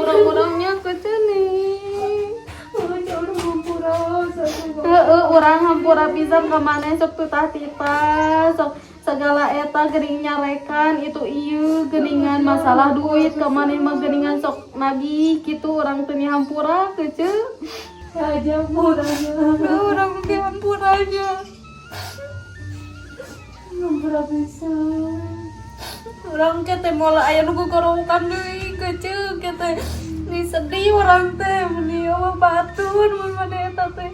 urang-urangnya kece nih. Urang hampura. Heeh, urang hampura pisan ka maneh, sok tutah tita, sok segala eta geuning nyarekan itu ieu geuningan masalah duit ka maneh mah geuningan sok nagih kitu, urang teu hampura kece. Aja hampuranya. Urang ge hampuranya. Hampura pisan. Urang ke teh moal aya nu gogorowokan deui kece ke teh. Nih sedih urang teh, meni eueuh batur mun maneh eta teh.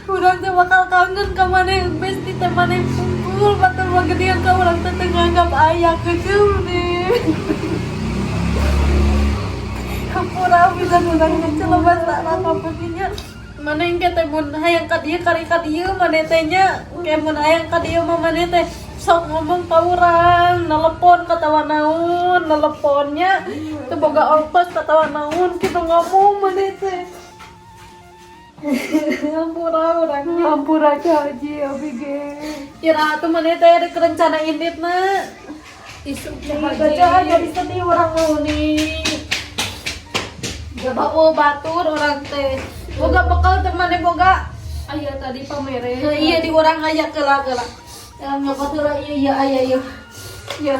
Urang teh bakal kangen ka maneh besti teh, maneh pungkul batur mah geuningan ka urang teh teu nganggap aya kece nih. Hampura pisan urang kece, loba salah ka nya. Maneh ke teh mun hayang ka dieu kari ka dieu maneh teh nya. Ke mun hayang ka dieu mah maneh teh sok ngomong ka urang, nelepon katawa naon, neleponnya teu boga ongkos katawa naon kitu ngomong maneh teh. Hampura urang. Hampura Haji, abi ge. Ira atuh maneh teh ada rencana inditna? Isuk. Baca jadi sedih urang mau nih. Gak oh batur urang teh. Boga bekal teh maneh boga? Aya tadi pamere. Heuh, iya di urang aya, keula keula. Yang nyokot heula ieu, iya aya ieu. Iya.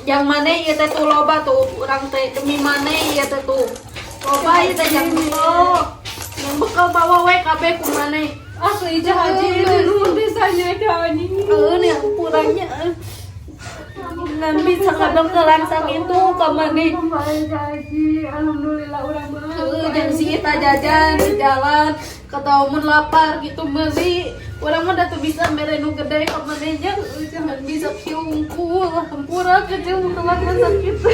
Yang maneh ieu teh tuh loba tuh urang teh demi maneh ieu teh tuh. Loba ieu teh yang bekal. Yang bekal bawa we kabeh ku maneh. Asli Haji, nuhun pisannya Haji. Heuh nih hampuranya. Ngan bisa kabekalan sakitu ka maneh. Kembali Haji, alhamdulillah urang mah. Heuh, jeung si Ita jajan di jalan atau mun lapar gitu meuli. Urang mah da teu bisa mere nu gede ka maneh nya, jangan bisa kiungkul. Hampura kecil mun telat sakitu.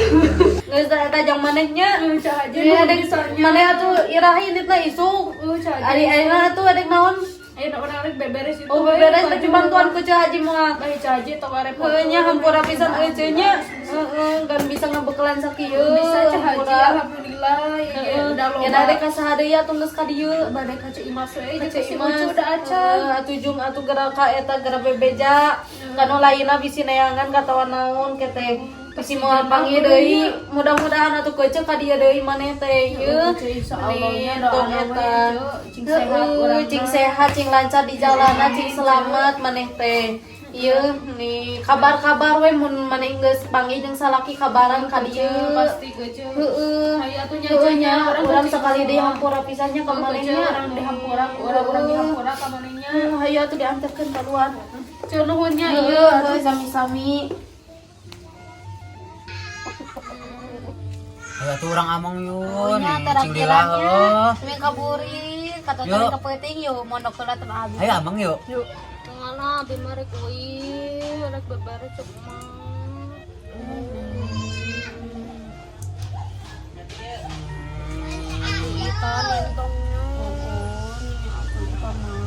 Geus da eta jang maneh nya. Haji. Ya, ada maneh atuh iraha inditna isuk? Haji. Ari ayeuna atuh adek naon? Ayo urang rek beberes itu. Oh, beberes baju bantuan ku Ceu Haji moal. Bae Haji tong repot. Heuh nya, hampura pisan euy Ceu nya. Heeh, kan bisa ngabekalan sakieu. Bisa Ceu Haji, Hampura. Alhamdulillah ya Heeh. udah loba. Ya da ka saha deui atuh geus ka dieu? Bade ka Ceu Imas we, Ka jeung Ceu si Imas. Ucu udah acan. Heeh, atuh jung atuh geura ka eta geura bebeja. Kanu lainna bisi neangan katawa naon ke teh. Bisi moal panggih deui. Mudah-mudahan atuh kece ka dieu deui maneh teh ieu. Insyaallah nya, Tong doana we, eta. Ceu. Cing sehat Heeh, urang cing mah. Sehat, cing lancar di jalanan, cing selamat maneh teh. Ieu nih kabar-kabar we mun maneh geus panggih jeung salaki, kabaran ka dieu. Pasti kece. Heeh. Hayu atuh nya. Heeh nya, Urang urang kece sekali deui semua. Hampura pisannya ka maneh nya. Urang dihampura, urang dihampura ka maneh nya. Heeh, hayu atuh diantarkeun keluar. Ceu, nuhun nya Ieu ieu. atuh sami-sami. Ayo tuh urang among yun, Nya cing lila heuh. Temi kaburi kata Yuk. tadi kepeuting yuk mondok heula teh abi. Ayo among yuk. Ngana abi mah rek euy, rek beberes cek mah. Ita nentongnya. Oh, nih atuh Ita mah.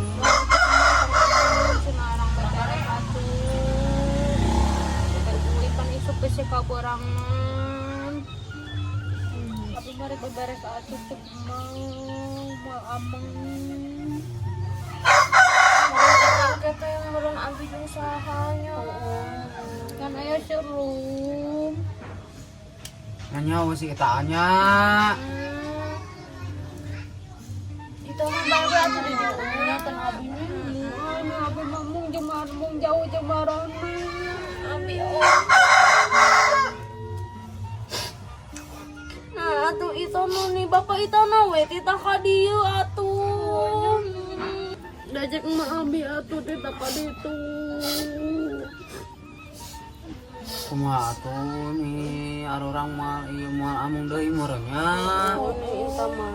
Cenah beberes atuh. Rek euy kan isuk geus kaborangan. Abi mah rek beberes atuh cek mah, moal ameng. Meureun teh meureun abi jeung saha nya. Kan aya serum. Nanya si kita nya. Itu mah bae we atuh di dieu kan abi nya. Anu abi mah mung jemar mung jauh jemarana. Abi oh. Nah, atuh itu nu nih bapak itu na we titah ka dieu atuh. Dajek mah abi atuh titah ka ditu. Kumaha atuh nih arurang moal ieu moal among deui meureun nya. Oh, nih eta mah.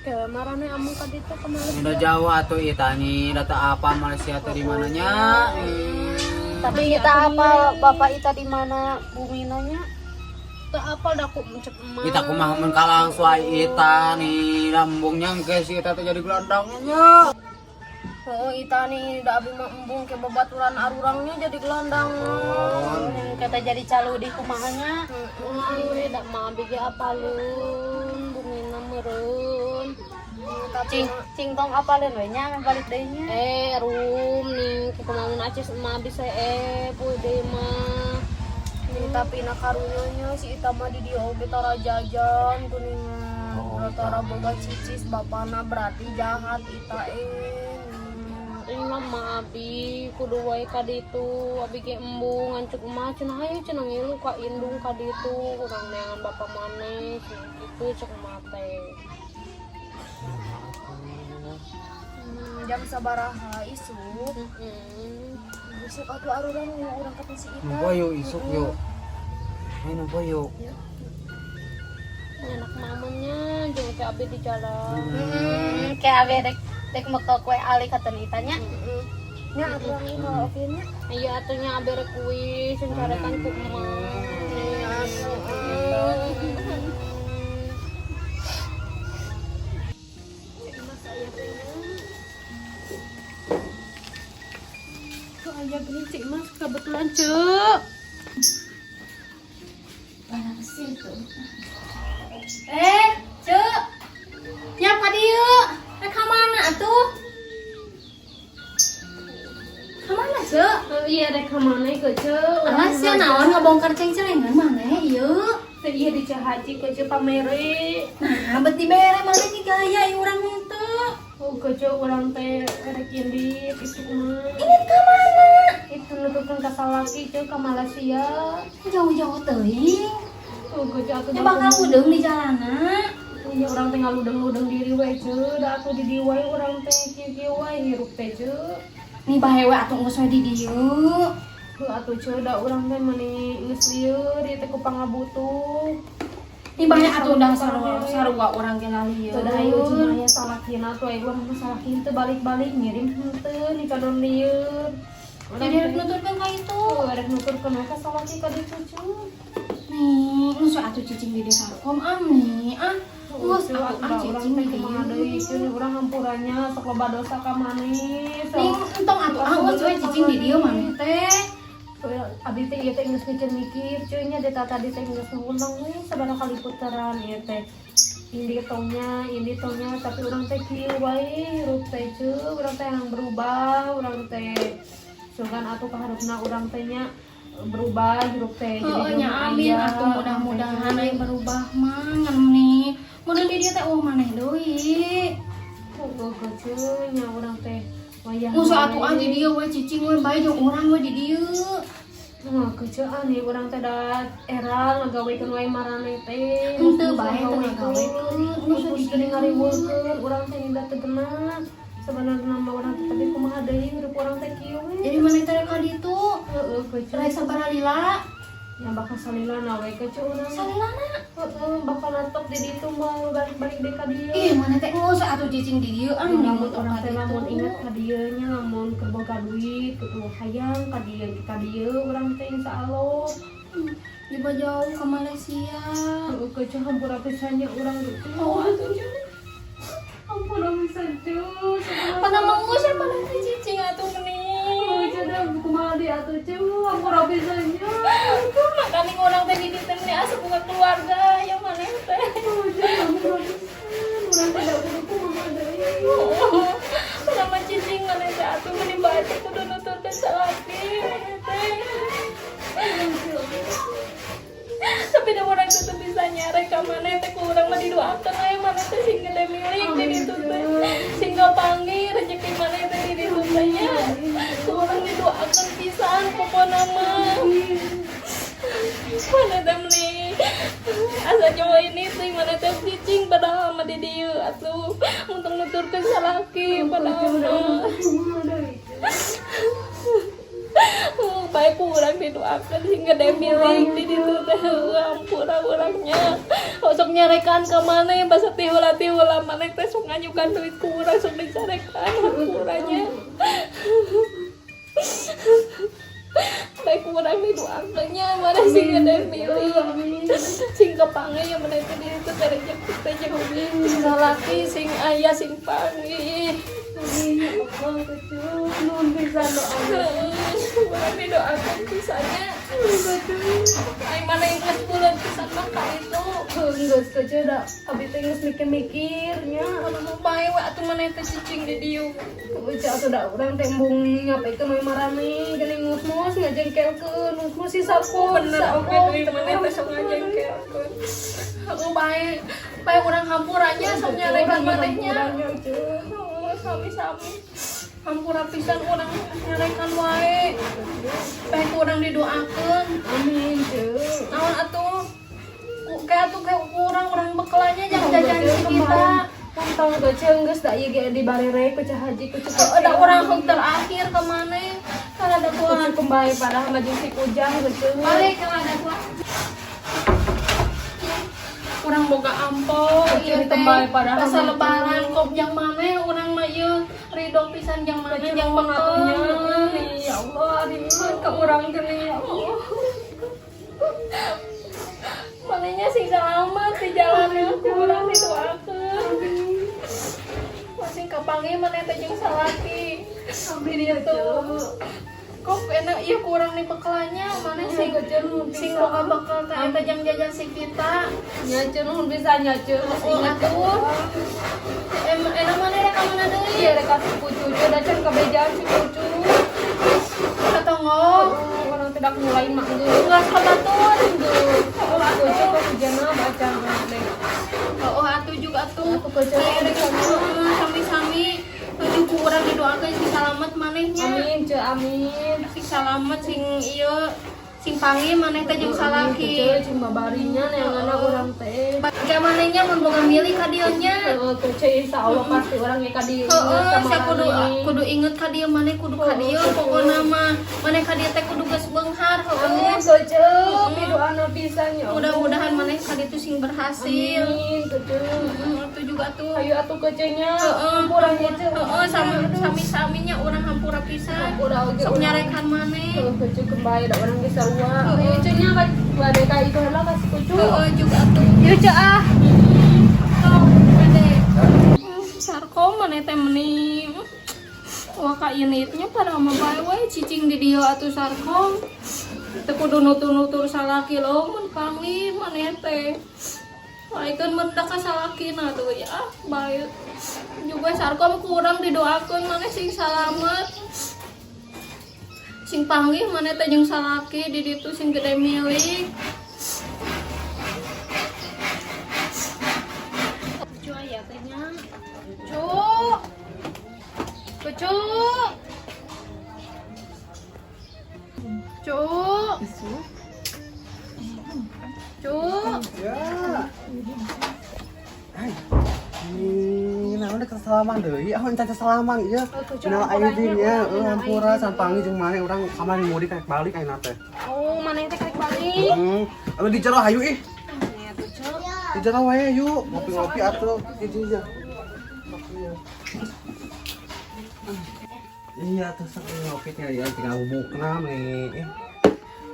Ke marane amung ka ditu ke Malaysia. Udah jauh atuh ita nih, data apa Malaysia teh di mananya? Tapi kita apa bapak Ita di mana bumina nya? Teu apal da ku cek emak. Kita kumaha mun kalang suai ita nih, lambungnya engke si ita teh jadi gelandangnya. Oh, Ita nih da abi mah embung ke babaturan arurangnya jadi gelandang. Kita jadi calu di kumahanya. Heeh, da mah abi ge apaleun bumina meureun. Cing cing tong apaleun we nya balik deui nya. Eh, rum nih kumaha acis emak abi seep we deui mah. Tapi na karunya nya si Ita mah di dieu oge tara jajan kuningan. Oh, Tara boga cicis bapana berarti jahat Ita eh. Ini mah abi kudu wae ka ditu, abi ge embung ngancuk emak cenah hayu cenah ngilu ka indung ka ditu, kurang neangan bapak maneh cenah kitu cek emak teh. Jam sabaraha isuk? Heeh. Isuk atuh arurang urang ka si Ita. Nempo yuk isuk yuk. Ayo nempo yuk. Anak mamanya jeung ke abi di jalan. Kayak abi rek rek mekel kue ali kata Itanya. Nya arurang ieu mah oke nya. Iya atuh nya abi rek kuis carekan ku emak. Tuh aya geuning Cik Mas kebetulan Cuk. Eh, Cuk. Nya ka dieu. Rek ka mana atuh? Ka mana, Cuk? Oh, iya rek ka mana ke Cuk? Alah sia naon ngabongkar ceng-celengan maneh ieu? Teu ieu di Cahaji ke Cuk pamere. Nah, bet dibere maneh ki gaya ieu urang henteu. Oh, ke Cuk urang teh rek indit isuk mah. Ini ka mana? Itu nuturkeun ka salaki Cuk ka Malaysia. Jauh-jauh teuing. Oh, ke Cuk atuh Ya bakal udeung di jalana. Iya urang teh ngaludeng-ludeng diri we Cuk, da atuh di dieu wae urang teh kieu-kieu wae hirup teh Cuk. Nih bae we atuh geus we di dieu. Heuh atuh Cuk, da urang teh meuni geus lieur ieu teh ku pangabutuh. Nih bae atuh udah sarua sarua urang ge lalieun. Teu da hayu cenah aya salakina atuh aya urang mah salaki teu balik-balik ngirim henteu ni kadon lieur. Jadi rek nuturkeun ka itu. Oh, rek nuturkeun we ka salaki ka ditu Cuk. Nih, geus we atuh cicing di desa kom am nih. Ah, geus Cuk, atuh ah atuh urang cicing teh di kumaha deui dieu. Cuk, urang hampuranya sok loba dosa ka maneh. Nih, entong atuh ah geus we cicing di dieu maneh teh. Abi teh ieu teh geus mikir-mikir cuy nya di tadi teh geus ngulang we sabaraha kali putaran ieu teh. Indi tongnya tapi urang teh kieu wae hirup teh cuy, urang teh yang berubah, urang teh sugan atuh kaharepna urang teh nya berubah hirup teh Heuh nya jelema amin aya. atuh mudah-mudahan aya berubah mah ngan nih. Mun di dieu teh eueuh maneh deui. Heuh cuy nya urang teh wayah. Musuh atuh ah di dieu we cicing we bae jeung urang we di dieu. Nah, keceuan nih urang teh da era ngagawekeun wae maraneh teh. Henteu bae teu ngagawekeun, Musuh musuh di di ngariweukeun urang teh ninda teu genah. Sebenarnya mah urang teh tapi kumaha deui hirup urang teh kieu we. Jadi maneh teh ka ditu? Heeh, keceu. Rek sabaraha lila? Ya bakal salilana we keceu urang. Salilana. Heeh, bakal natop di ditu mau balik-balik deui ka dieu. Ih, maneh teh geus atuh cicing di dieu ah mending Lamun urang urang teh lamun ditu. inget ka dieu nya lamun keur boga duit kudu hayang ka dieu urang teh insyaallah. Coba jauh ke Malaysia. Heeh, keceu hampura pisan nya urang gitu. Oh, atuh cuy. Ampun pisan cuy. Pada manggu siapa nanti cicing atuh meni. Oh, jodoh kumaha deui atuh cuy. Ampura pisan nya. Makanya orang teh di dieu teh asup ke keluarga ya maneh teh. Oh, cuy, ampura pisan. Urang teh da kudu kumaha deui. Nama cicing maneh teh atuh meni bae teh kudu nuturkeun salaki maneh teh. Tapi da urang teh teu bisa nyarek ka maneh teh ku urang mah didoakeun aya maneh teh sing gede milik di ditu teh. Sing kapanggih rezeki maneh teh di ditu teh nya. Ku urang didoakeun pisan pokona mah. Mana teh meni asa cowok ini teh mana teh cicing padahal mah di dieu atuh untung nuturkeun salaki padahal mah. Baik urang didoakeun sing gede milik di ditu teh ampura urangnya. Sok nyarekan ka maneh basa tiheula-tiheula maneh teh sok nganyukan duit ku urang sok dicarekan hampuranya. Baik urang didoakeun nya maneh sing gede milik. Sing kapanggih ya maneh teh di ditu teh rezeki teh jeung sing salaki sing aya sing panggih. Amin ya Allah, Kece. Nuhun pisan doana. Urang didoakeun pisannya. Ai mana yang geus bulan pisan mah ka itu. Geus Kece da abi teh geus mikir-mikir nya. Anu bae we atuh maneh teh cicing di dieu. Uca atuh da urang teh embung nyapekeun we marane geuning ngusmus ngajengkelkeun ngusmus si Sarko. Bener oge deui maneh teh sok ngajengkelkeun. Heeh bae. Bae urang hampuranya sok nyarekan manehnya. Heeh, sami-sami. Hampura pisan urang nyarekan wae. Bae ku urang didoakeun. Amin, Ceu. Naon atuh? Ku kayak atuh kayak urang urang bekelannya jangan jajan si kita. Tong Kece geus da ieu ge dibarere ku Cah Haji ku Ceu. Ada orang hong terakhir ke mana? Kalau ada tuan Kudu kembali parah maju si Kujang Kece. Balik kalau ada tuan. Urang boga ampo, ieu teh kembali parah Pas mah. Lebaran kok jang maneh urang mah ieu ridho pisan jang maneh jang bekel. Ya Allah, ari mah ka urang geuning ya Allah. Manehnya sing selamat di jalannya ku urang didoakeun. Masing kapanggih maneh teh jeung salaki. Amin ya Tuh. Kok enak ieu kurang nih bekelannya maneh sing sing boga bekel teh eta jang jajan si kita. Nya Ceu nuhun pisan nya Ceu. Oh atuh. Enak maneh rek ka mana deui? Iya rek ka si Kucu da can kabejaan si Kucu. Katonggo. Orang tidak mulai mak geus. Geus ka batur. Oh atuh kok hujana baca deh. Oh atuh juga atuh. Aku kece. Sami-sami nuju ku urang didoakeun sing salamet manehnya. Amin Ceu, amin. Sing salamet sing ieu sing panggih maneh teh jeung salaki. Kece cuma barinya neanganna urang teh. Kayak manehnya mun boga milih ka dieu nya. Heeh, Kece insyaallah pasti urang ge ka dieu Heeh, sama saya kudu maneh. kudu inget ka dieu maneh kudu ka dieu pokona mah. Maneh ka dieu teh kudu geus beunghar Amin heueuh. Kece, pidoana pisan ya Allah. Mudah-mudahan maneh ka ditu sing berhasil. Amin Kece. Heeh, atuh juga tuh. Ayo atuh kecenya. Heeh, Hampura nya Ceu. Heeh, sami-saminya urang hampura pisan. Hampura oge Sok urang. nyarekan maneh. Heeh, Kece kembali da urang ge sarua. Ayo Ceu nya ka bade ka itu heula ka si Kucu. Heeh, juga tuh. Yuk Ceu ah. Sok, kade. Sarko maneh teh meni. Wah ka initnya pada mah bae we cicing di dieu atuh Sarkom. Teu kudu nutur-nutur salaki lo mun panggih maneh teh. Waikeun mendak ka salakina tuh ya bae. Juga Sarkom kurang didoakeun maneh sing salamet. Sing panggih maneh teh jeung salaki di ditu sing gede milik. Cucu aya teh nya. Cu. Cucu. Cu. Cu. Ya. Hai. Ini naon dek salaman deui? Ah, encan salaman ieu. Minal aidin ya, heuh hampura can panggih jeung maneh urang kamari mudik rek balik ayeuna teh. Oh, maneh teh karek balik. Heeh. Atuh di jero hayu ih. Nya tuh Ceu. Di jero wae yuk, ngopi-ngopi atuh di dieu. Iya tuh sok ngopi nya ya tinggal bubukna nih.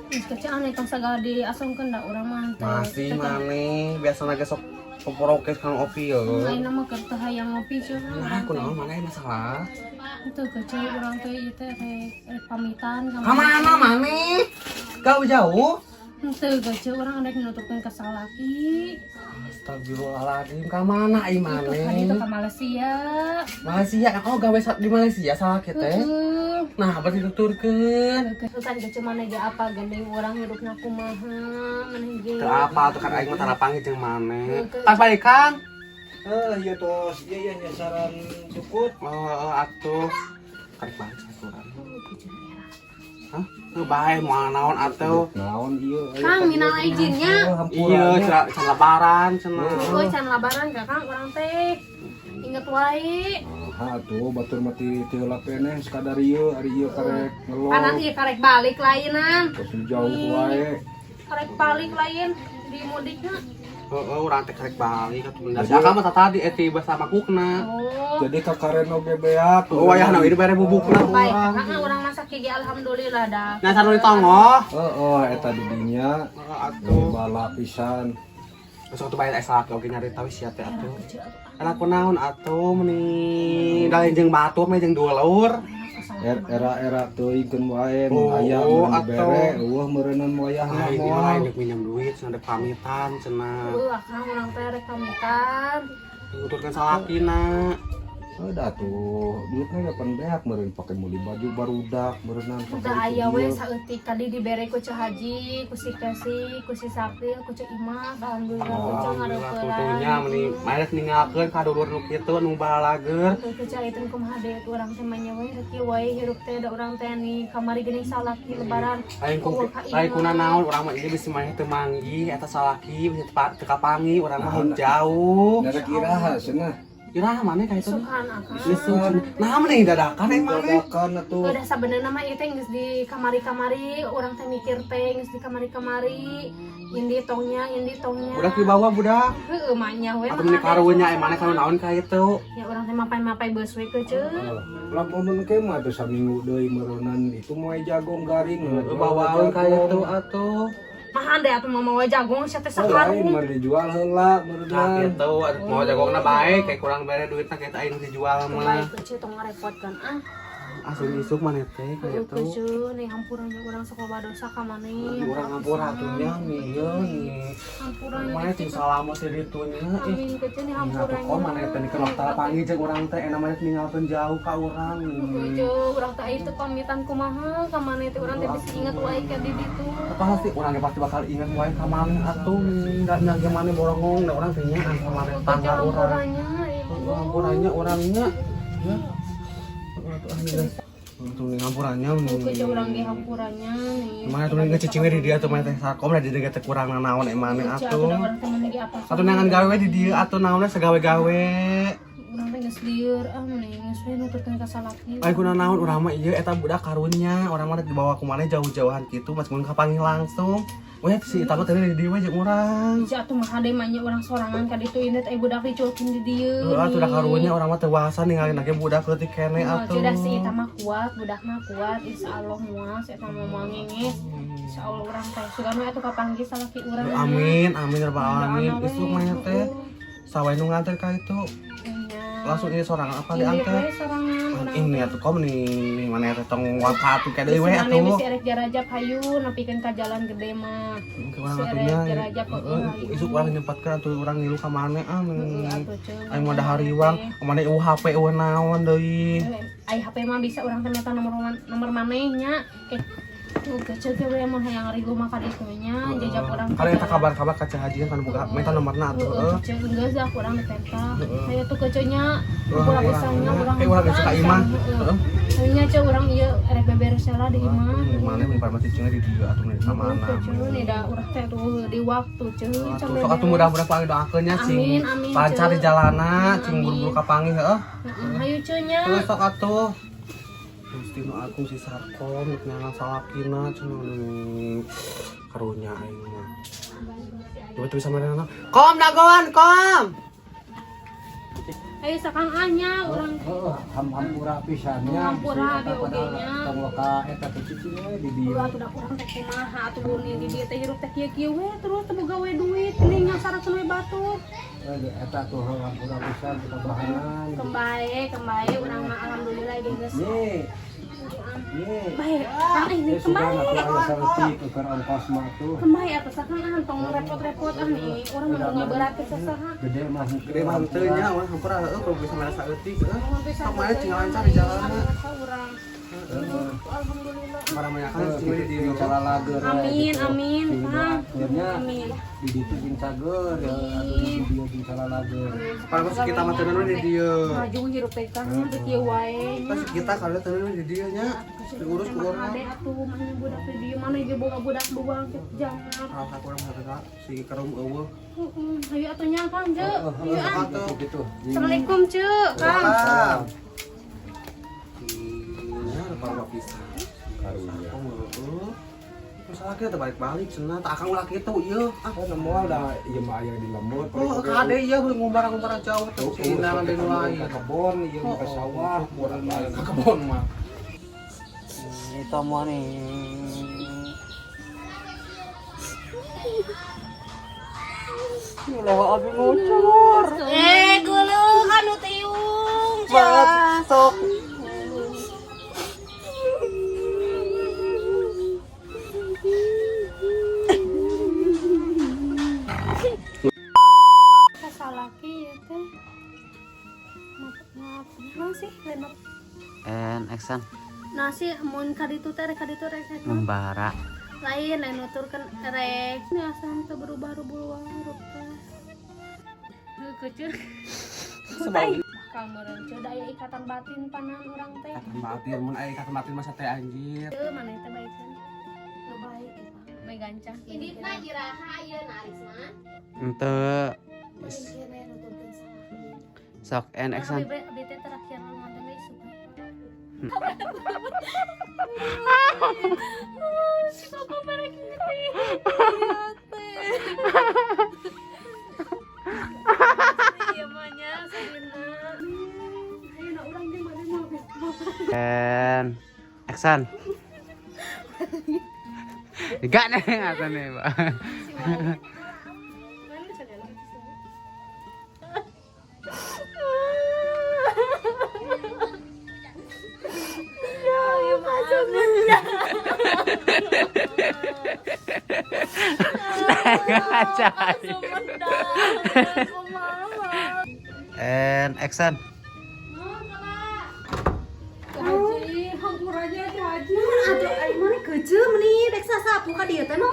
Geus Kece aneh tong sagala diasongkeun da urang mah teh. Masih maneh biasana ge sok poporokes kang opi ya. Ayeuna mah keur teu hayang ngopi Ceu. Nah, kunaon maneh masalah? Itu Kece urang teh ieu teh rek pamitan ka Ka mana maneh? Gak jauh. Henteu Kece urang rek nutupkeun ka salaki. Astagfirullahaladzim, ka mana ai Itu tadi maneh? tuh ka Malaysia. Malaysia, oh gawe di Malaysia salah kita. Heeh. Nah, berarti tuturkeun. Kan Kece maneh ge apa gandeng urang hirupna kumaha maneh ge. Teu apa tuh kan aing mah tara panggih jeung maneh. Tas balikan. Eh, iya tos, iya iya nyasaran sukut. Oh, atuh. Karek balik saturan. Hah? Teu bae moal naon atuh. Naon iya. Kang minal izinnya. Iya, cenah cenah lebaran cenah. Oh, can labaran ka Kang urang teh. Inget wae. Ha tuh batur mati ti heula keneh sakadar ieu ari ieu karek ngelong. Panan ieu karek balik lainan. Tos jauh wae. Karek balik lain di mudikna. Heeh, urang teh karek balik atuh bener. Si Akang mah tadi eta bahasa makukna. Oh. Jadi kakaren oge beak. Oh, wayahna ieu bare bubukna Baik, urang. Kang urang masak ge alhamdulillah dah. Nah, sanu ditonggoh. Heeh, eta di dinya. Heeh, atuh. Bala pisan. Sok atuh bayar es salaki oge nyarita we sia teh atuh. Era kunaon atuh meni da jeung batur mah jeung dulur. Era-era teuing wae mun Oh, aya mun atuh. dibere eueuh meureunnan wayahna Lain moal. lain rek minjem duit cenah rek pamitan cenah. Heuh, akang urang teh rek pamitan. Nuturkeun salakina. Udah tuh, duitnya kapan beak meureun pake meuli baju barudak meureunnan pake Udah aya itu we ieu. Saeutik tadi dibere ku Ceu Haji, ku si Kesi, ku si Sapril, ku Ceu Imak, alhamdulillah ku Ceu Alhamdulillah ngareuperan. tentunya meni mah ninggalkeun ka dulur nu kitu nu balager. Ku Ceu itu kumaha deui urang teh mah nya we rek kieu wae hirup teh da urang teh ni kamari geuning salaki lebaran. Lain ku Eueuh ka lain kuna imah. Naon urang mah ieu bisi maneh teu manggih eta salaki bisi teu kapanggih urang mah Naon? jauh. Darek iraha cenah. Iraha maneh ka itu? Sukan akang. Isuk. Nah meni dadakan eh maneh. Dadakan atuh. Udah sabenerna mah ieu teh geus di kamari-kamari, urang teh mikir teh geus di kamari-kamari. Indi tongnya, indi tongnya. Budak dibawa budak. Heueuh mah nya we. Atuh meni karunya eh maneh karu naon ka itu. Ya urang teh mapai-mapai beus we ke ceu. Lah momen ke mah tuh saminggu deui meureunnan itu moe jagong garing. Bawaeun ka itu atuh. Mahan deh atuh mau mawa jagung sia teh Lain sakarung. mah dijual heula Nah meureunnan. gitu, atuh mau jagongna bae kayak kurang bere duitna kayak aing dijual mah. Baik ke ceu tong ngarepotkeun ah. Asuh isuk maneh teh ka Heueuh itu. ke ceu nih hampuranya urang sok loba dosa ka maneh. Urang hampura atuh nya nih ieu nih. Hampuranya. Maneh ting salama sih ditunya ih. Amin ke ceu nih Atuh hampuranya. kok maneh teh dikeun panggih jeung urang teh enak maneh ninggalkeun jauh ka urang. Heueuh ceu urang teh aya teu pamitan kumaha ka maneh teh urang teh bisa inget wae ka di ditu. Pasti urang ge pasti bakal inget wae ka maneh atuh enggak nya ge maneh borongong da urang teh nya ka maneh tangga urang. Hampuranya ya Allah. Hampurannya orangnya ya. Atuh ah geus. Tuh hampurannya. Heueuh ceu urang ge hampurannya nih. Mana tuh ngecicing we di dia tuh maneh teh sarkom da di dia teh kurang naon eh maneh Ceu atuh. atuh da urang teh meni ge apa. Atuh nangan gawe di dia atuh naonnya segawe-gawe. Urang teh geus lieur ah meni geus we nuturkeun ka salaki. Ai kuna naon urang mah ieu eta budak karunya, urang mah rek dibawa ku maneh jauh-jauhan kitu mas mun kapanggih langsung. Weh si eta mah teh di dieu we jeung urang. Ija atuh mah hade mah nya urang sorangan ka ditu ini teh budak diculkeun di dieu. Heeh atuh da karunya urang mah teu wasa ninggalin lagi budak leutik keneh atuh. Sudah si eta mah kuat, budak mah kuat, insyaallah moal, si eta mah moal ngenges. Insyaallah urang teh sugan we atuh kapanggih salaki urang. Amin, amin rabbal alamin. Doana we. Isuk mah teh sawai nu nganter ka itu. Nya. Langsung ini sorangan apa Ini diantar? we sorangan urang. Ini atuh kom nih mana teh tong waka atuh ka deui we Bisi maneh atuh. bisi erek jarajab hayu nepikeun ka jalan gede mah. Urang Bisi atuh erek nya. jarajab Heeh, isuk urang nyempatkeun atuh urang ngilu ka maneh ah. Heeh atuh ceu. Aing mah hariwang, maneh eueuh HP eueuh naon deui. Ai HP mah bisa urang teh minta nomor nomor maneh nya. Tuh kecil ge we mun hayang rigu mah ka ditu nya jajab urang. Kalau eta kabar-kabar ka Ceu Haji kan buka minta nomorna atuh Heeh, heuh. kecil geus dah kurang dipenta. Heeh. Aya tuh kecilnya kurang pisannya urang. Kayak urang geus ka imah. Heeh. Nya ceu urang ieu erek beberes heula di imah. Mana mun parmasi ceu di dieu atuh di ka mana. Kecil nih da urang teh tuh di waktu ceu. Atuh sok atuh mudah-mudahan panggih doakeun nya cing Amin, amin, lancar Ceu. di jalana, cing Amin. buru-buru kapanggih heuh. Hayu ceu nya. Terus sok atuh. Gusti nu agung si Sarkom nyangan salakina cenah nih. Karunya aing mah. Coba tuh bisa mana Kom dagoan, kom. Ayo sakang anya urang Heeh, hampura pisan nya. Hampura abi oge nya. Tong waka eta teh cicing we di dieu. Ulah atuh da urang teh kumaha atuh ni di dieu teh hirup teh kieu-kieu we terus teu boga we duit nih ngasarakeun we batur. Eh, eta tuh hampura pisan kita bahanan. Kembae, kembae urang mah alhamdulillah ge geus. Nih. Nih. Bae, kang ini Ya sudah kembae. atuh aya saeutik keur ongkos mah tuh. Kembae atuh sakang ah tong repot-repot ah nih urang mah ngaberat ke sasaha. Gede mah henteu. Gede mah henteu nya urang hampura heueuh kalau bisa mere saeutik heueuh. Sok mah cing lancar di jalana. Urang. Alhamdulillah. Para banyak kan Heuh, cing di gitu, dieu. calalager we, Amin, gitu. amin, Sing Kang. doakeun nya. Amin. Di ditu sing cager ya atuh di dieu sing calalager. Para masih kita mah teu di dieu. Maju hirup teh kang teh kieu wae nya. Pas kita kalau teu di dieu nya diurus ku urang. Ade atuh mana budak teh dieu mana ge boga budak dua jangan. Salah satu urang mah si kerum eueuh. Heeh, hayu atuh nya Kang Ceu. Hayu ah. Atuh. Gitu. Assalamualaikum Ceu, Kang. Salam. Iya, para pisan. Karunya. Masalah kita balik-balik cenah tak akang ulah kitu ieu. Ah, Oh, moal da ieu mah aya di lembur. oh kade ieu ngumbara-ngumbara jauh teh cina di nu lain. Ka kebon ieu ka sawah, urang mah Ka kebon mah. Itu mah nih. Ulah abi ngucur. Geuleuh anu tiung. Banget sok. Kasalaki ya teh. Maaf, maaf, sih, lain. And action. Nasi mun kaditu teh rek kaditu rek rek. Membara. Lain lain nuturkeun rek. Ini asa teu berubah-ubah hirup teh. Heuh kecil. Bakal meureun ceu da aya ikatan batin panan urang teh. Ikatan batin, mun aya ikatan batin masa teh anjir. Teu maneh teh baikeun. Teu baik eta. Bae gancang. Inditna iraha ayeuna Arisna? Ente. Sok and action. Abi teh terakhir mantan deui suka. Si papa bareng ngerti. Iya mah nya sedihna. Ayeuna urang jeung maneh moal And action. Enggak nih atau nih, Pak. And action. Haji, hampura aja Haji. Atuh ai mana keuceum meni rek sasapu ka dieu teh mah.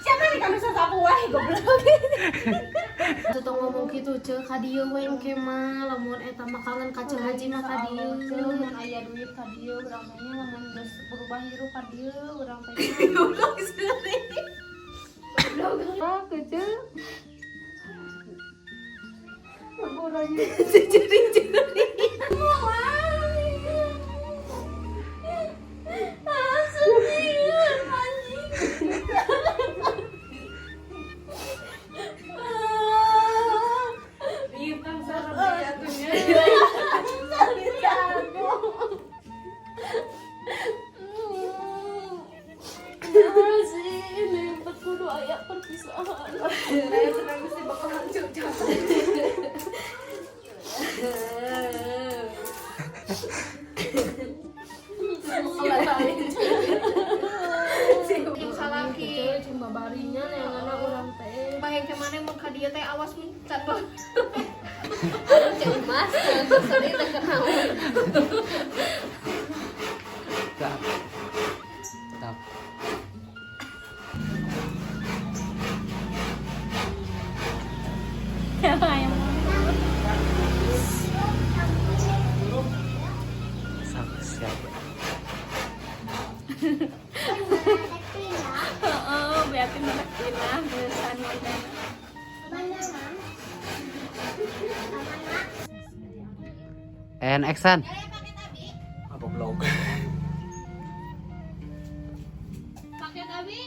Siapa nih kanu sasapu wae goblok. Tuh tong ngomong kitu ceu ka dieu we engke mah lamun eta mah kangen ka Ceu Haji mah ka dieu. Mun aya duit ka dieu urang teh nya lamun geus berubah hirup ka dieu urang teh. Goblok seuring. Goblok. Ah, keuceum. Hampuranya juri-juri. Ah, sedih anjing. Iya kan sareng atunya. Jeung salaki. Cuma babarinya neanganna urang teh. Bayang ke mana mun ka dieu teh awas mun can Ceu Mas, sedih teh kenaon. Stop. Stop. Sok siap. Heeh, berarti merek pinah geusan manehna. And action. Apa blog? Paket abi.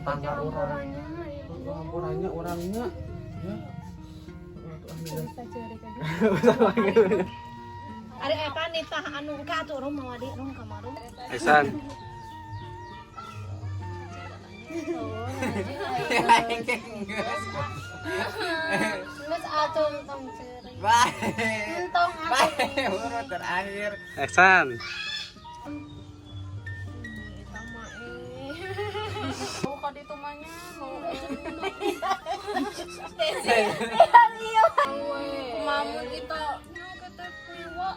Tangga urang. Orangnya orangnya. Ya. Ari eta nitah anu ka atuh urang mawa di urang kamaru. Action. Geus atuh tong ceurik. Bye. Entong atuh. Bye. Urut terakhir. Action. Eta mah eh. Mau ka ditu mah nya, mau. Kumamun kita nya kita kuiwa.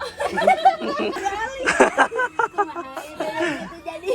Itu jadi.